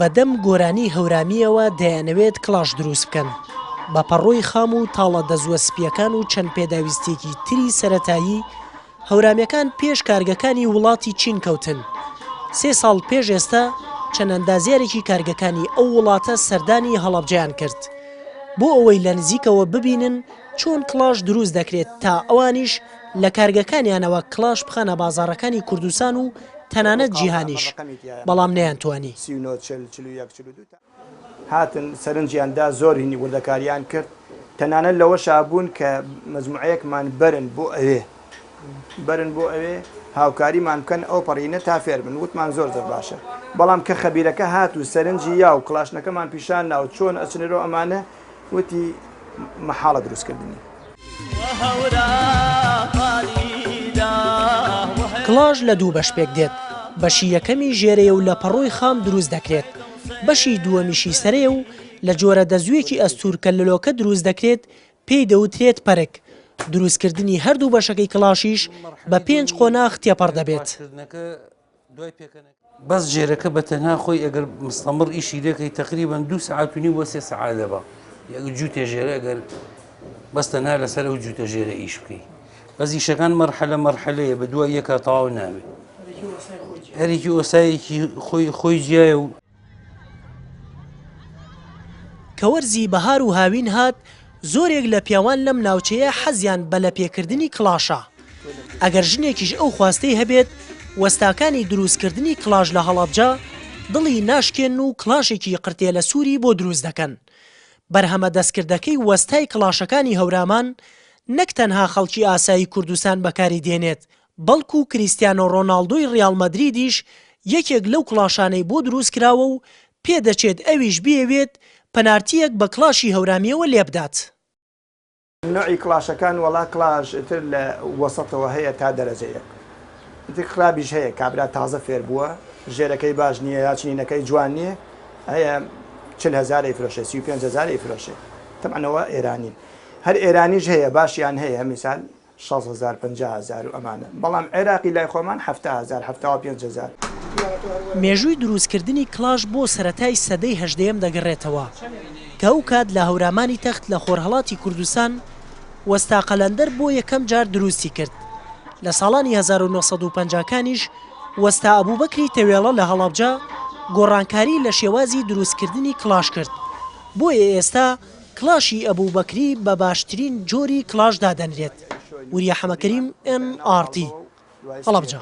بەدەم گۆرانی هەورامییەوە دەیانەوێت کڵاش دروست بکەن، بە پەڕۆی خام و تاڵە دەزووە سپییەکان و چەند پێداویستییەکی تری سەرەتایی، هەورامییەکان پێش کارگەکانی وڵاتی چین کەوتن. سێ ساڵ پێش ئێستا چەند ئەندازیارێکی کارگەکانی ئەو وڵاتە سەردانی هەڵەبجەیان کرد بۆ ئەوەی لە نزیکەوە ببینن چۆن کڵاش دروست دەکرێت تا ئەوانیش لە کارگەکانیانەوە کڵاش بخەنە بازاڕەکانی کوردستان و تەنانەت جیهانیش، بەڵام نەیانتوانی. هاتن سەرنجیان دا زۆر هینی وردەکاریان کرد تەنانەت لەوەشا بوون کە مەجموعەیەکمان بەرن بۆ ئەوێ بەرن بۆ ئەوێ هاوکاریمان بکەن ئەو پەڕینە تا فێر بن وتمان زۆر زۆر باشە بەڵام کە خەبیرەکە هات و سەرنجی یا و کڵاشنەکەمان پیشان نا و چۆن ئەچنرۆ ئەمانە وتی مەحاڵە دروستکردنی. کڵاش لە دوو بەش پێکدێت، بەشی یەکەمی ژێرەیە و لە پەڕۆی خام دروست دەکرێت، بەشی دووەمیشی سەرەیە و لە جۆرە دەزوویەکی ئەستوور کە لە لۆکە دروست دەکرێت پێی دەوترێت پەرک، دروستکردنی هەردوو بەشەکەی کڵاشیش بە پێنج قۆناغ تێپەڕ دەبێت. بەس ژێرەکە بە تەنها خۆی ئەگەر مستەمڕ ئیشی لێکەی تەقریبەن دوو سەعات و نیو بۆ سێ سەعات دەبا یەک جووتێ ژێرە ئەگەر بەس تەنها لەسەر ئەو جووتە ژێرە ئیش بکەی بەس ئیشەکان مەرحەلە مەرحەلەیە بە دوای یەکا تەواو نابێ هەرێکی ئۆسایەکی خۆی خۆی جیایە و کە وەرزی بەهار و هاوین هات، زۆرێک لە پیاوان لەم ناوچەیە حەزیان بە لەپێکردنی کڵاشە. ئەگەر ژنێکیش ئەو خواستەی هەبێت، وەستاکانی دروستکردنی کڵاش لە هەڵەبجە دڵی ناشکێنن و کڵاشێکی قرتێلە سووری بۆ دروست دەکەن. بەرهەمە دەستکردەکەی وەستای کڵاشەکانی هەورامان نەک تەنها خەڵکی ئاسایی کوردستان بەکاری دێنێت، بەڵکو کریستیانۆ رۆناڵدۆی ریاڵ مەدریدیش یەکێک لەو کڵاشانەی بۆ دروستکراوە و پێدەچێت ئەویش بیەوێت پەنارتییەک بە کڵاشی هەورامییەوە لێبدات. نەوعی کڵاشەکان وەڵا کڵاش ئیتر لە وەسەتەوە هەیە تا دەرەجە یەک ئیتر خراپیش هەیە کابرا تازە فێر بووە ژێرەکەی باش نییە یا چنینەکەی جوان نییە هەیە 40 هەزار ئەیفرۆشێ 35 هەزار ئەیفرۆشێ تەبعەن ئەوە ئێرانین هەر ئێرانیش هەیە باشیان هەیە میسال 60 هەزار 50 هەزار و ئەمانە بەڵام عێراقی لای خۆمان 70 هەزار 75 هەزار. مێژووی دروستکردنی کڵاش بۆ سەرەتای سەدەی هەژدەیەم دەگەڕێتەوە، کە ئەوکات لە هەورامانی تەخت لە خۆرهەڵاتی کوردستان وەستا قەلەندەر بۆ یەکەم جار دروستی کرد، لە ساڵانی 1950 کانیش وەستا ئەبوبەکری تەوێڵە لە هەڵەبجە گۆڕانکاری لە شێوازی دروستکردنی کڵاش کرد، بۆیە ئێستا کڵاشی ئەبوبەکری بە باشترین جۆری کڵاش دادەنرێت. وریا حەمەکەریم، ئێن ئاڕ تی، هەڵەبجە.